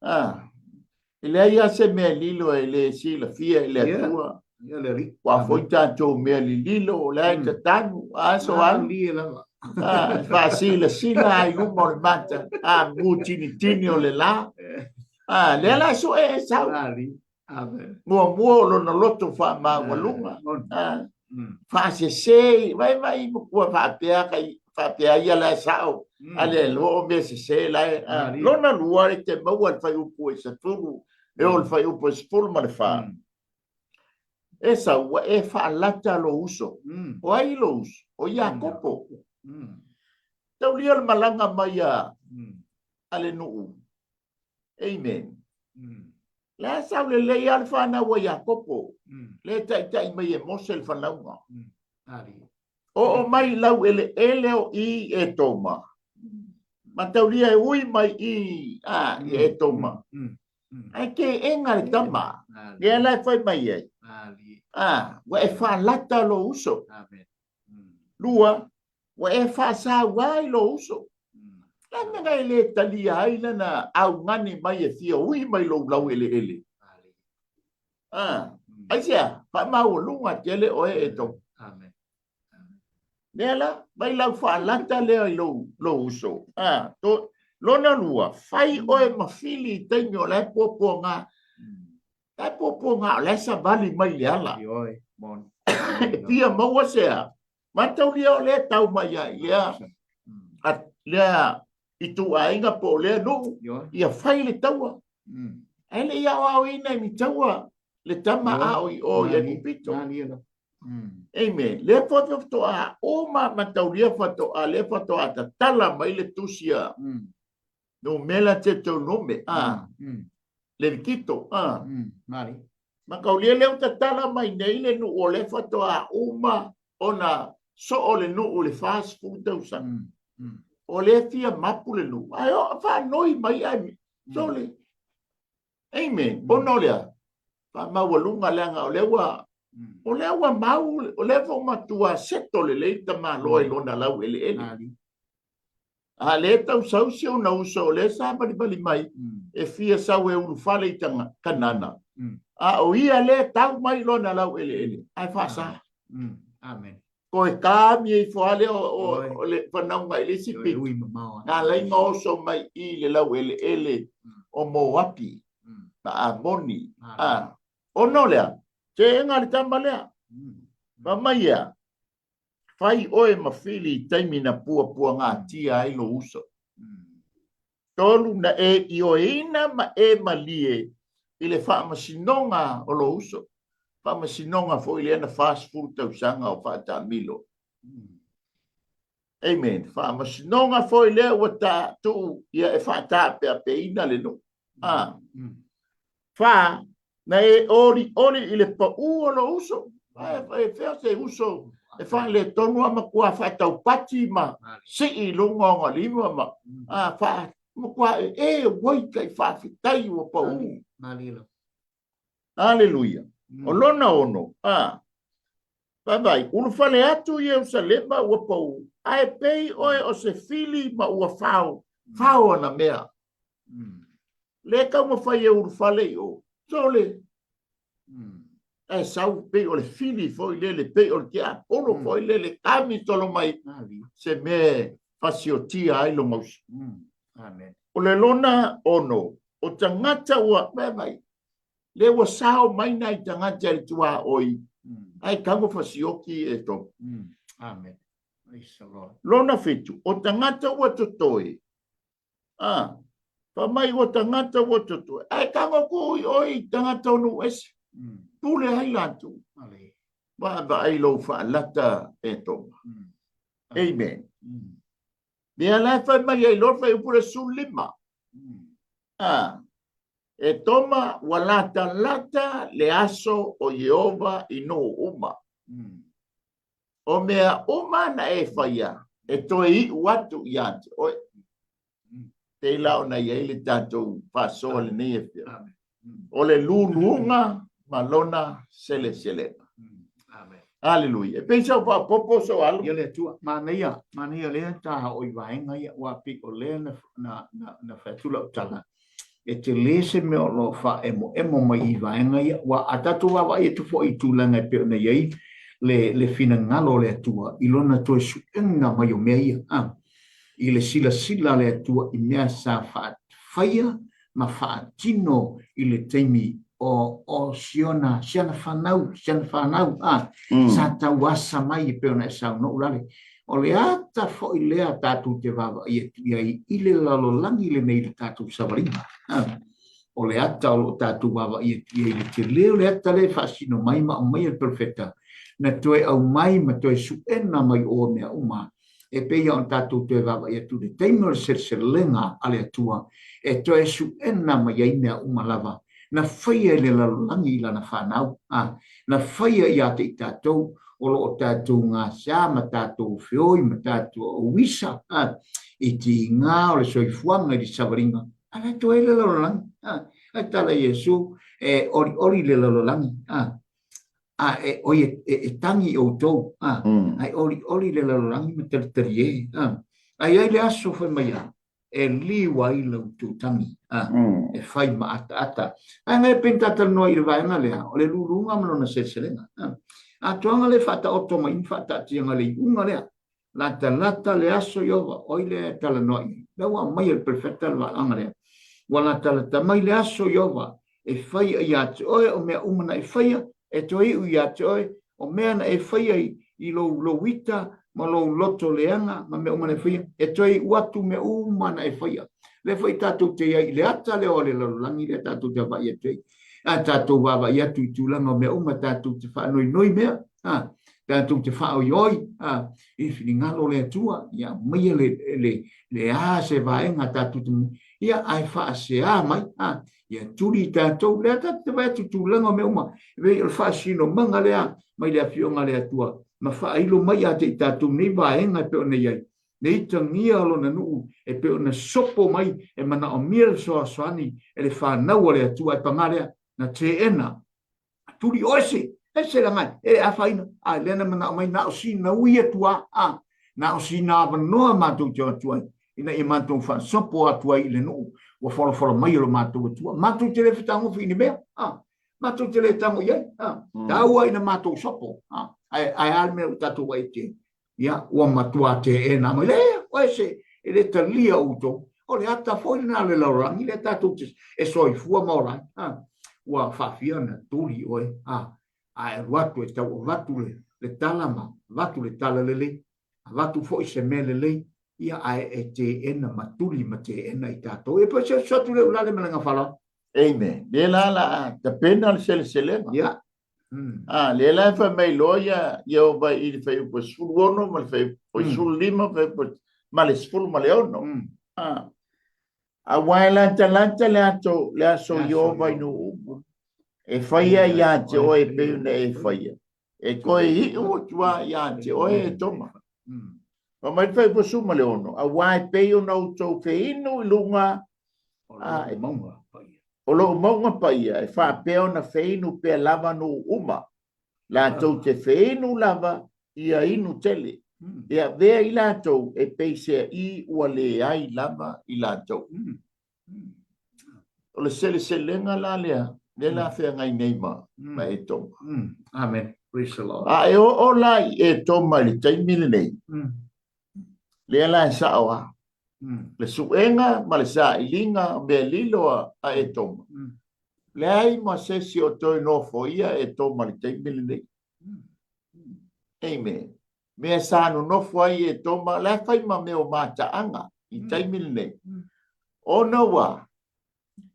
Ah, e leai lava se mea lilo e le silafia e le Atua. Ua foi tatou mea lililo, o la e tatanu, a so alu. Ah, e faasilasila ai luma o le mata, a mutinitini o le la. Ah, lea la sue Esau. Muamua o lona loto faamaualuga. Faasese, vai vai ua faapea kai faapea ia la e sao. A le loa o mea sese la e. Lona lua e te maua le fuaiupu e 10, e o le fuaiupu e 14. Esau, ua e faalata lou uso. O ai lou uso? O Iakopo. Taulia le malaga mai a le nuu. Amen. La sau lelei lava le fanau a Iakopo, le taitai mai e Mose le fanauga. Oo mai i lau eleele o i Etoma. Mataulia e ui mai i a i Etoma. Ae teena le tama. Lea la e fai mai ai. A, ua e faalata lou uso. Lua, ua e faasaua ai lou uso. Le a mea e le talia ai lana augani mai e fia ui mai lou laueleele? Ah, aisea, faamaualuga tele oe e tau. Amen. Lea la, mai lau faalata lea i lou, lou uso. Ah, to, lona lua, fai oe ma fili i taimi o la e puapuaga. La e puapuaga o la e savali mai le ala. E fia maua se a? Mataulia o lea tau mai ai lea, a, lea ituaiga po o lea nuu, ia fai le taua. Ae le i aoaoina i ni taua le tama a o i o i Aikupito. Amen. Lea foi faatoa uma mataulia faatoa lea faatoa tatala mai le tusi a Numera Deuteronome, a Levikito, a. Mataulia lea ua tatala mai nei le nuu o lea faatoa uma ona soo le nuu i le 40 tausaga. O lea fia mapu le nuu. Ae o faanoi mai ae sole. Amen. Ona o lea, faamaualuga leaga o lea ua o lea ua mau, o lea foi matua seto lelei tamaloa i lona laueleele. A lea tau sau si ona uso o lea sa valivali mai e fia sau e ulufale i Kanana. A o ia lea tau mai lona laueleele, ae faasa. Amen. Toe kami ifo lava lea o le fanauga i le isi pito. Na ala ai ona oso mai i le laueleele o Moapi ma Amoni. A, ona o lea, teena le tama lea. Fai mai ia, Fai oe ma fili i taimi na puapuagatia ai lou uso. Tolu, na e ioeina ma e malie i le faamasinoga o lou uso. Faamasinoga foi lea na 40 tausaga o faataamilo. Amen. Faamasinoga foi lea ua ta tuu ia e faataapeapeina le nuu. Ah. Fa, na e olioli i le paū o lou uso. E fea se uso e faaletonu a matua faataupati ma sii i luga o ona lima ma a fa matua e e uai kai faafetai ua paū. Aleluia. O lona ono, a Vaavaai, ulufale atu Ierusalema ua pau, ae pei oe o se fili ma ua fao, fao ana mea. Le taumafai e ulufale i o, sole, ae sau pei o le fili foi lele, pei o le tiapolo foi lele, kami tolo mai se mea e fasiotia ai lona uso. O le lona ono, o tagata ua, vaavaai, lea ua sao mai nai tagata i le tuaoi, ae tago fasioki e tolu. Amen. Praise the Lord. Lona fitu, o tagata ua totoe, a, fa mai ua tagata ua totoe, ae tago ku i oi i tagata o nuu ese. Pule ai latou. Vaavaai lou faalata e Toma. Amen. Mea la e fai mai ai loa le fuaiupu le 15. A, E Toma, ua latalata le aso o Ieova i nuu uma. O mea uma na e faia, e toe iu atu ia te oe. Pei la ona i ai le tatou faasoa lenei afiafi. O le luluga ma lona seleselega. Aleluia. E pei sa ou faaopoopo sou alo. Ia le Atua, manaia, manaia lea ta oo i vaega ia, aua pei o lea na, na, na, na fai atu lau tala, e tele se mea o lo o faaemoemo mai i vaega ia, aua a tatou vaavaai atu foi i tulaga e pei ona i ai le, le finagalo o le Atua i lona toe suega mai o mea ia, a, i le silasila a le Atua i mea sa faafaia ma faatino i le taimi o, o siona, siana fanau, siana fanau, a, sa tauasa mai e pei ona e saunoa ulale. O le ata foi lea tatou te vaavaai atu i ai i le lalolagi lenei i le tatou savaliga. A, o le ata o lo o tatou vaavaai atu i ai i le tele o le ata lea e faasino mai ma aumai e le perofeta, na toe aumai ma toe suena mai o mea uma e pei ona tatou toe vaavaai atu i le taimi o le seleselega a le Atua e toe suena mai ai mea uma lava na faia i le lalolagi i lana fanau, a, na faia ia te i tatou o lo o tatou gasea ma tatou feoi ma tatou auisa, a, i tiga o le soifuaga i le savaliga, a la e toe le lalolagi, a, ae tala Iesu, e olioli le lalolagi, a, a e oi e, e, e tangi i outou, a, ae olioli le lalolagi ma talitalie, a, a i ai le aso fai mai a, e liu ai la outou tangi, a, e fai ma ataata. Ae ngai pe ni talanoa i le vaega lea, o le luluga ma lona seleselega. A, atoaga le faataoto mai ma faataatiaga le iuga lea, Latalata le aso Ieova, oi lea e talanoa i ai. Lea ua aumai e le perofeta le valaauga lea. Ua latalata mai le aso Ieova e faia ia te oe o mea uma na e faia, e toe iu ia te oe o mea na e faia i, i lou, lou ita ma lou loto leaga ma mea uma na e faia, e toe iu atu mea uma na e faia. Lea foi tatou te i ai i le ata lea o le lalolagi lea tatou te vaavaai atu ai. A tatou vaavaai atu i tulaga o mea uma, tatou te faanoinoi mea, a, tatou te faaoioi, a, i finagalo o le Atua, ia aumaia le, le, le a se vaega tatou te, ia, ae faasea mai, a, ia tuli i tatou, lea tatou te vaai atu i tulaga o mea uma, e pei o le faasinomaga lea mai le Afioga a le Atua, ma faailo mai ia te i tatou nei vaega e pei ona i ai, le itagia o lona nuu e pei ona sopo mai e manaomia le fesoasoani e le fanau a le Atua, ae paga lea, na teena, tuli o ese, ese la mai, e afaina, a lea na manao mai, na o sina ui atu a, a, na o sina avanoa matou te o atu ai, ina ia matou faasopo atu ai i le nuu, ua folafola mai e lo matou Atua. Matou te le fetagofi i ni mea, a, matou te le tago i ai, a, taua ina matou sopo, a, ae, ae a le mea ua tatou vaai atu ai, Ia, ua matua teena mai, le, o ese, e le talia outou. O le ata foi lena o le lalolagi lea tatou te e soifua ma ola ai. Ha, ua faafia ona tuli oe, ha, a e alu atu e tau avatu le, le tala ma avatu le tala lelei, avatu foi se mea lelei. Ia, ae e teena ma tuli ma teena i tatou. Ia, pe se atu le ulale ma le gafala. Amen. Le la la tapena le seleselega. Ia. Ah, le la e fai mai loa ia Ieova i le fuaiupu 16 ma le fuaiupu 15 fuaiupu ma le 16. Ah. Aua e latalata le ato le aso Ieova i nuu uma. E faia ia te oe e pei ona e faia. E toe iu atu lava ia te oe e Toma. Fai mai le fuaiupu 16, aua e pei ona outou feinu i luga o lou mauga paia, e faapea ona feinu pea lava nuu uma, latou te feinu lava ia inu tele, e avea i latou e pei seaʻī ua leai lava i latou. O le seleselega la lea, lea la feagai nei ma, ma Etoma. Amen. Praise the Lord. A e oo la i Etoma i le taimi lenei, lea la e sao lava, le suega ma le sailiga o mea lilo a Etoma, leai ma se isi o toe nofoia Etoma i le taimi lenei. Amen. Mea sa nonofo ai Etoma, la e fai ma mea o mataaga i taimi lenei. Ona ua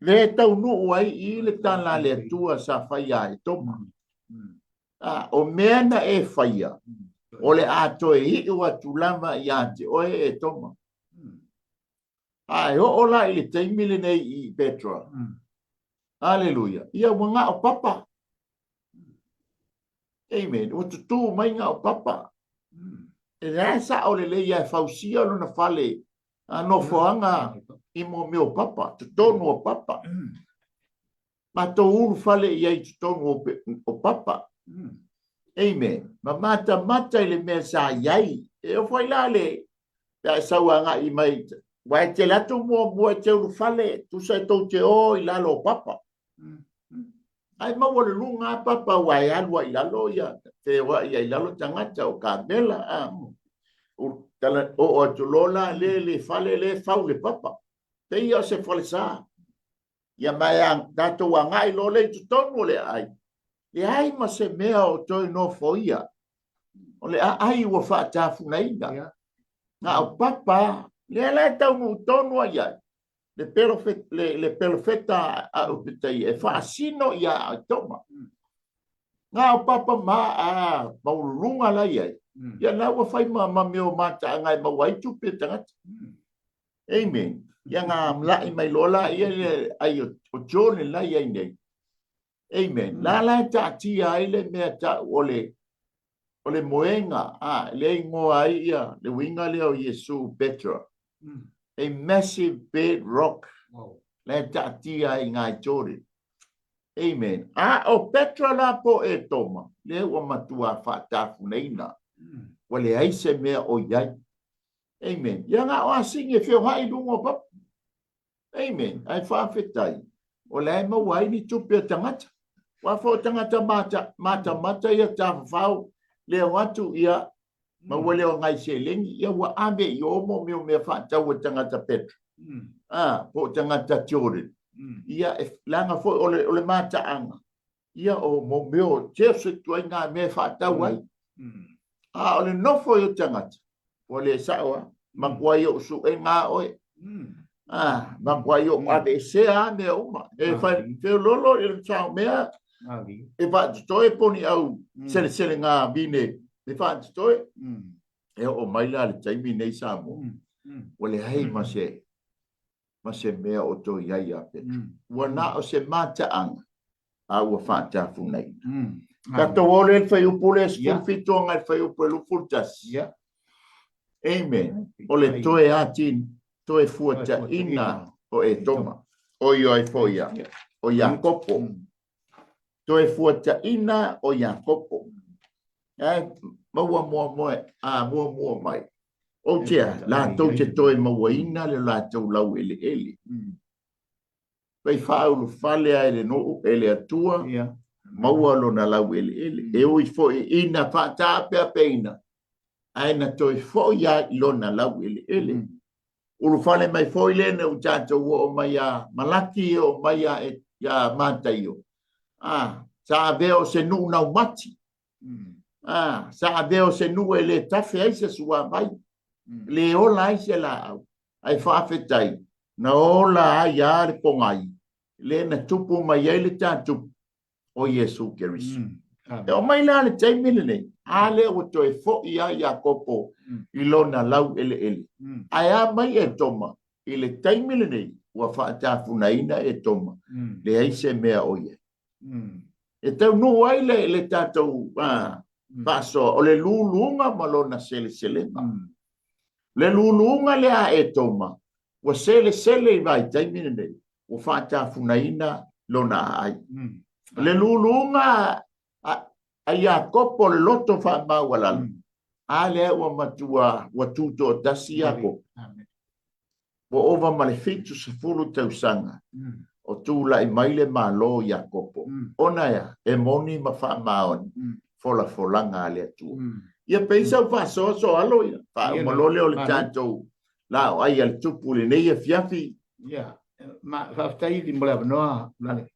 le taunuu ai i le tala a le Atua sa fai ia Etoma. A, o mea na e faia, o le a toe iu atu lava ia te oe Etoma. A e oo la i le taimi lenei i Petra. Aleluia. Ia ua gao papa. Amen. Ua tutū mai gao papa. E leai sao lelei ia e fausia lona fale a nofoaga i mo mea o papa, totonu o papa. Matou ulu fale i ai i totonu o papa. Amen. Ma matamata i le mea sa i ai. E ofo ai la le, pe a e sau agai mai, ua e tele atu muamua e te ulu fale, tusa e tou te o i lalo o papa. Ae maua le luga a papa ua e alu ai i lalo ia, feoai ai i lalo tagata o kamela. A. Tala, oo atu loa la le le fale le fau le papa. Pei o se falesa. Ia ma e tatou agai loa lea i totonu o le aai, leai ma se mea o toe nofoia. O le aai ua faatafunaina. Na o papa, lea la e taunuu tonu ai ai, le, le, le pelofeta a Upetaia e faasino ia Etoma. Na o papa ma a maululuga la i ai, ia la ua fai ma, ma mea o mataaga e maua ai tupe a tagata. Amen. Ia ngā mlaʻi mai loa la ia le ai o John le lai ai nei. Amen. La la e taatia ai le mea ta'u o le o le moenga, a, le ingoa ai ia le uiga lea o Iesu Petra. A massive bed rock. Wow. La e taatia ai ngā Jordan. Amen. A o Petra la po e Toma, lea ua matua faatafunaina. Ua leai se mea o i ai. Amen. Ia na o asigi e feohai i luga o papa. Amen. Ae faafetai, o la e maua ai ni tupe a tagata. Ua fo tagata mata, matamata ia tafafao le o atu ia maua le o ngai seleni, ia ua ave i o mo mea o mea faatau a tagata Petra. Ah, po o tagata Jordan. Ia, e, leaga foi o le, o le mataaga, ia o mo mea o se ituaiga mea e faatau ai. A o le nofo i o tagata, ua le sao lava. Matua ou suega lava oe. A, matua ou aveesea lava mea uma. E fai feoloolo i le sao mea, e faatotoe po o ni au seleselega vine e faatotoe. E oo mai la le taimi nei Samoa, ua leai ma se ma se mea o toe i ai ia Petro. Ua na o se mataaga a ua faatafunaina. Tatou o lea i le fuaiupu lea 17 agai i le fuaiupu e 21. Amen. O le toe ati, toe fuataina o Etoma. O i ai foi ia, o Iakopo. Toe fuataina o Iakopo. Ae maua muamua, a muamua mai. Ou te a, latou te toe mauaina le latou laueleele. Fai faaulufale a e le nuu, e le Atua, maua lona laueleele. E ui foi ina faataapeapeina, ae na toe foi lava i lona laueleele. Ulufale mai foi le ina ua tatou oo mai ia Malaki e oo mai ia Mataio, a, sa avea o se nuu naumati. A, sa avea o se nuu e le tafe ai se suavai. Le ola ai se laau, ae faafetai na ola ai lava le pogai lea na tupu mai ai le tatupu o Iesu Keriso. E oo mai la le taimi lenei, a lea ua toe foi lava Iakopo i lona laueleele. Ae a mai Etoma i le taimi lenei ua faatafunaina Etoma, leai se mea o i ai. E taunuu ai le, le tatou faasoa, o le luluga ma lona seleselega. Le luluga lea a Etoma, ua selesele i vaitaimi lenei, ua faatafunaina lona aai. Le luluga a Iakopo le loto faamaualalo, a lea ua matua ua tutoatasi Iakopo. Ua ova ma le 70 tausaga o tulai mai le Malo o Iakopo, ona e a? E moni ma faamaoni folafolaga a le Atua. Ia pei sau faasoa soalo ia, faauma loa lea o le tatou laoai a le Tupu i lenei afiafi. Ia, ma faafetai mo le avanoa, Lale.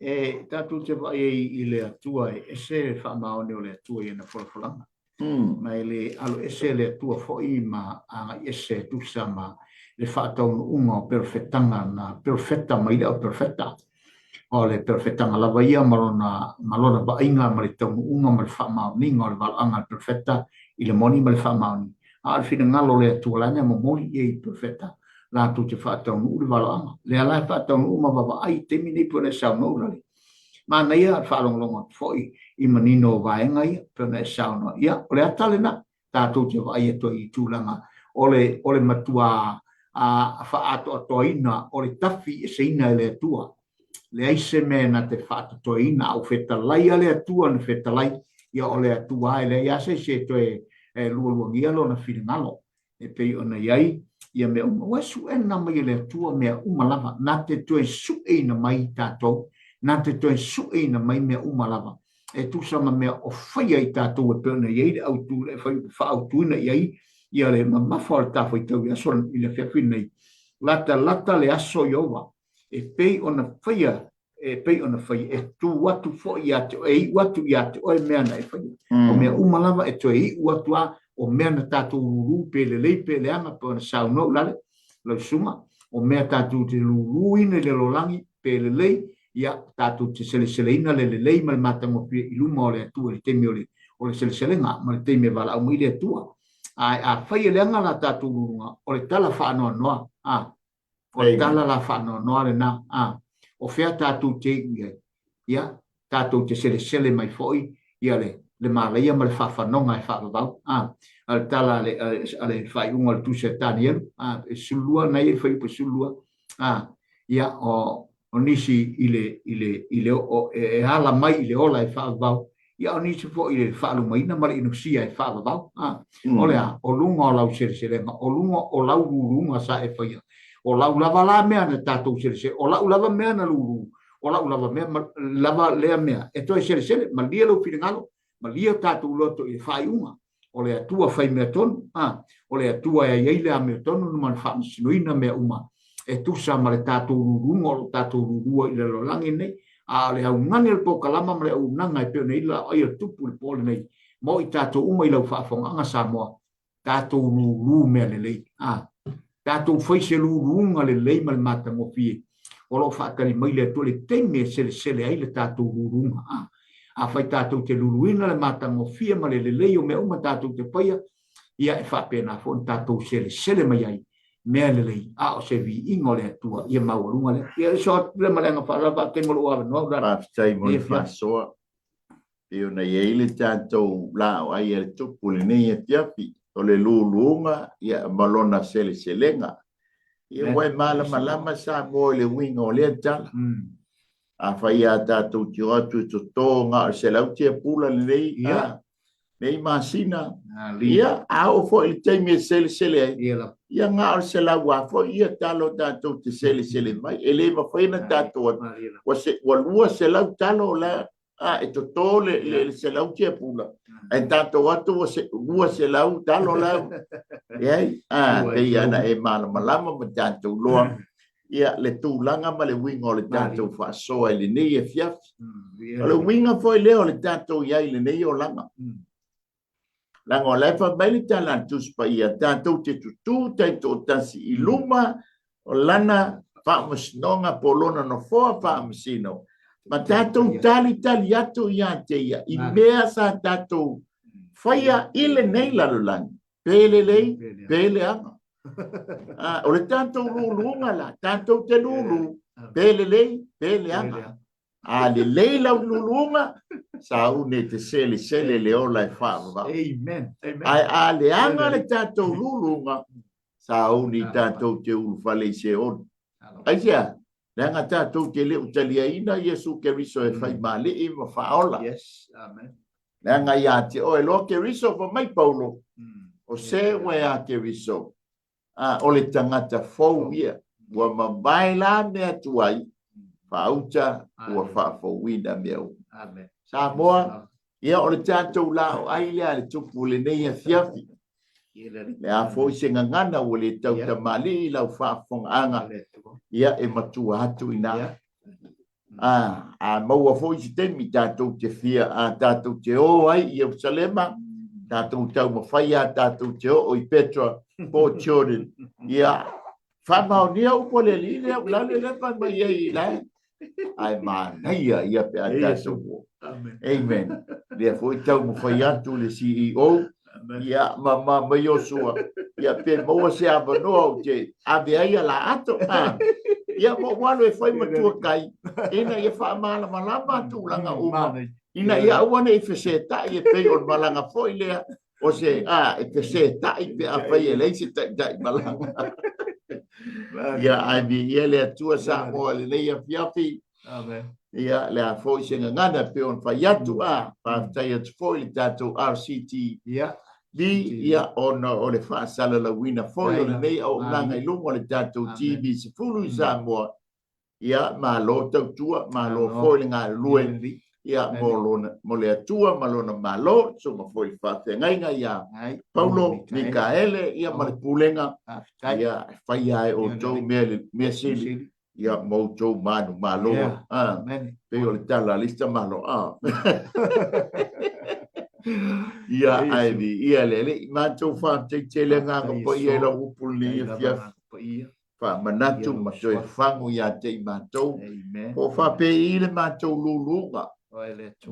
E tatou te vaai ai i le Atua e ese le faamaoni o le Atua i ana folafolaga. Ma e le alo ese le Atua foi ma agai ese e tusa ma le faataunuuga o perofetaga na perofeta mai le au perofeta. O le perofetaga lava ia ma lona, ma lona vaaiga ma le taunuuga ma le faamaoniga o le valaauga a le perofeta i le moni ma le faamaoni. A o le finagalo o le Atua la na momoli i ai i perofeta latou te faataunuu le valaauga. Lea la e faataunuu ma vavaai i taimi nei pei ona e saunoa Ulale. Manaia le faalogologo atu foi i manino o vaega ia pei ona e saunoa. Ia, o le ata lena, tatou te vaai atu ai i tulaga o le, o le matua a, faaatoatoaina o le tafi eseina e le Atua. Leai se mea na te faatotoeina, a ua fetalai a le Atua na fetalai, ia o le Atua e leai lava se isi e toe lualuagia lona finagalo. e pei ona i ai ia mea uma. Ua suena mai e le Atua mea uma lava, na te toe sueina mai tatou, na te toe sueina mai mea uma lava, e tusa ma mea o faia i tatou e pei ona i ai le autu e faaautuina i ai ia le mamafa o le tafaitau i aso i le afiafi lenei. Latalata le aso Ieova e pei ona faia e pei ona fai e tu atu foi ia te oe, e iu atu ia te oe mea na e faia. O mea uma lava e toe iu atu a, o mea na tatou lulu pe lelei pe leaga pe ona saunoa ulale, lau susuga, o mea tatou te luluina i le lalolagi pe lelei, ia tatou te seleseleina le lelei ma le matagofie i luma o le Atua i le taimi o le, o le seleselega ma le taimi e valaau mai le Atua. Ae afai e leaga la tatou luluga, o le tala faanoanoa, a, O le tala la faanoanoa lena, a, o fea tatou te iu i ai? Ia, tatou te selesele mai foi ia le, le malaia ma le faafanoga e faavavau, a. A le tala a le, a le faaiuga o le tusi a Tanielu, a, e 12, na ia i le fuaiupu 12, a, ia, o, o nisi i le, i le, i le, o, e ala mai i le ola e faavavau, ia o nisi foi i le faalumaina ma le inosia e faavavau. A, o le a? O luga o lau seleselega, o luga o lau luluga sa e faia, o lau lava la mea na tatou selesele, o lau lava mea na lulu, o lau lava mea, lava lea mea e toe selesele, malie lou finagalo, malie o tatou loto i le faaiuga. O le Atua fai mea tonu, a, o le Atua e ai ai le amiotonu ma le faamasinoina mea uma e tusa ma le tatou luluga o lo tatou lulua i le lalolagi lenei, a o le augani o le polokalama ma le auaunaga e pei ona i ai le laoai o le Tupu i le po lenei mo i tatou uma i lau faafogaaga Samoa, tatou lulu mea lelei, a tatou fai se luluga lelei ma le matagofie o lo o faatali mai le Atua i le taimi e selesele ai le tatou luluga. A afai tatou te luluina le matagofie ma le lelei o mea uma tatou te faia, ia e faapena foi ona tatou selesele mai ai mea lelei, a o se viiga o le Atua ia maualuga lea. Ia, so atu lea ma le aga faaaloalo, faafetai mo lou avanoa. Faafetai mo le faasoa. Pei ona i ai le tatou laoai a le Tupu i lenei afiafi, o le luluga ia, ma lona seleselega. Ia, ua e malamalama Samoa i le uiga o lea tala. Afai a tatou te o atu e toto na o le 100 tiapula lenei, ia, nei masina, ia, a oo foi i le taimi e selesele ai, ia na o le 100 lava foi ia talo tatou te selesele mai. E le mafai ona tatou atu, ua 200 talo la a e toto le, le, le selau tiapula, ae tatou atu ua se, 200 talo la. Leai, a, pei ana e malamalama ma tatou loa, ia, le tulaga ma le uiga o le tatou faasoa i lenei afiafi. O le uiga foi lea o le tatou i ai i lenei olaga. Leaga o la e fai mai le tala a le Tusi Paia, tatou te tutū taitoatasi i luma o lana faamasinoga po o lona nofoa faamasino, ma tatou talitali atu ia te ia i mea sa tatou faia i lenei lalolagi, pe lelei, pe leaga. Ah, o le tatou luluga la, tatou te lulu, pe lelei, pe leaga. A lelei lau luluga, sauni e te selesele le ola e faavavau. Amen. Amen. Ae a leaga le tatou luluga, sauni tatou te ulufale i Seoli. Aisea? Leaga tatou te le o taliaina Iesu Keriso e fai ma Alii ma Faaola. Yes. Amen. Leaga ia te oe loa Keriso, fai mai Paulo, o se ua ia Keriso, a, o le tagata fou ia, ua mavae la mea tuai, faauta ua faafouina mea uma. Amen. Samoa, ia o le tatou laoai lea a le Tupu i lenei afiafi. Le a foi se gagana ua le tautamalii i lau faafofogaaga, ia e matua atu i ina. A, a maua foi se taimi tatou te fia, a tatou te o ai i Ierusalema, tatou taumafai a tatou te oo i Petra po o Jordan. Ia, faamaonia upu a le Alii lea, o le lea fai mai ai i lae. Ae manaia ia pe a tatou o. Amen. Lea foi taumafai atu le CEO, ia, ma, ma, ma Iosua, ia, pe maua se avanoa ou te ave ai a la ato. Ah. Ia, ma ou alu e fai matua kai, ina ia faamalamalama tulaga uma, ina ia aua ne i fesetai e pei o le malaga foi lea, o se, a, e fesetai pe afai e leai se taitai malaga. Ia, ae viia le Atua Samoa i lenei afiafi. Amen. Ia, le a foi se gagana e pei ona fai atu, a, faafetai atu foi i le tatou RCTV, Ia. ia, ona o le faasalalauina foi o lenei auaunaga i luga o le tatou TV 10 i Samoa. Ia, malo tautua, malo foi le galulue, ia, mo lona, mo le Atua ma lona Malo, susuga foi i le faafeagaiga ia Paulo Mikaele, ia, ma le Pulega, ia, e faia lava e outou mea, mea sili, ia ma outou manumalo. Yeah. Ah, Amen. pei o le tala a le isi tamalo. Ah. Ia, ae viia le Alii. Matou faafetai tele agaga paia i lau upu lenei afiafi. Faamanatu ma toe fagu ia te i matou. Po o faapei le matou luluga.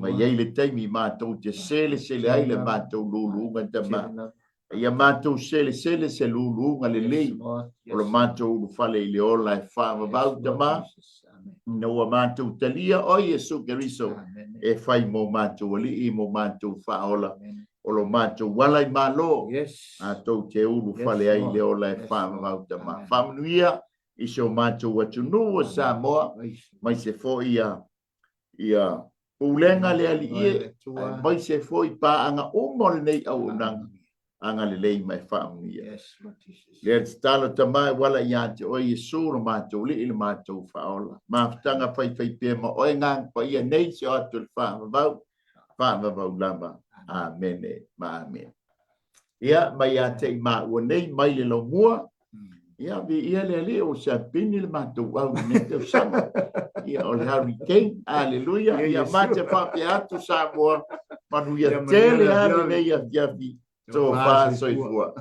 Ma i ai le taimi matou te selesele ai le matou luluga tama. Ia matou selesele se luluga lelei o le matou ulufale i le ola e faavavau tama, ina ua matou talia oe Iesu Keriso e fai mo matou Alii mo matou Faaola o lo matou ala i Malo, matou te ulufale ai i le ola e faavavau tama. Faamanuia i si o matou atunuu o Samoa, aemaise foi ia ia pulega le Alii e, aemaise foi paaga uma o lenei auaunaga, agalelei ma e faamanuia. Lea tatalo Tama e uala ia te oe Iesu lo matou Alii le matou Faaola. Mafutaga faifaipea ma oe Agaga Paia nei se o atu i le faavavau, faavavau lava. Amene ma amene. Ia, mai ia te i maua nei, mai le laumua, ia, viia le Alii, ua siapini le matou au i lenei tausaga. Ia, o le Hurricane, aleluia. Ia, ma te faapea atu Samoa, manuia tele lava lenei afiafi, tofa soifua.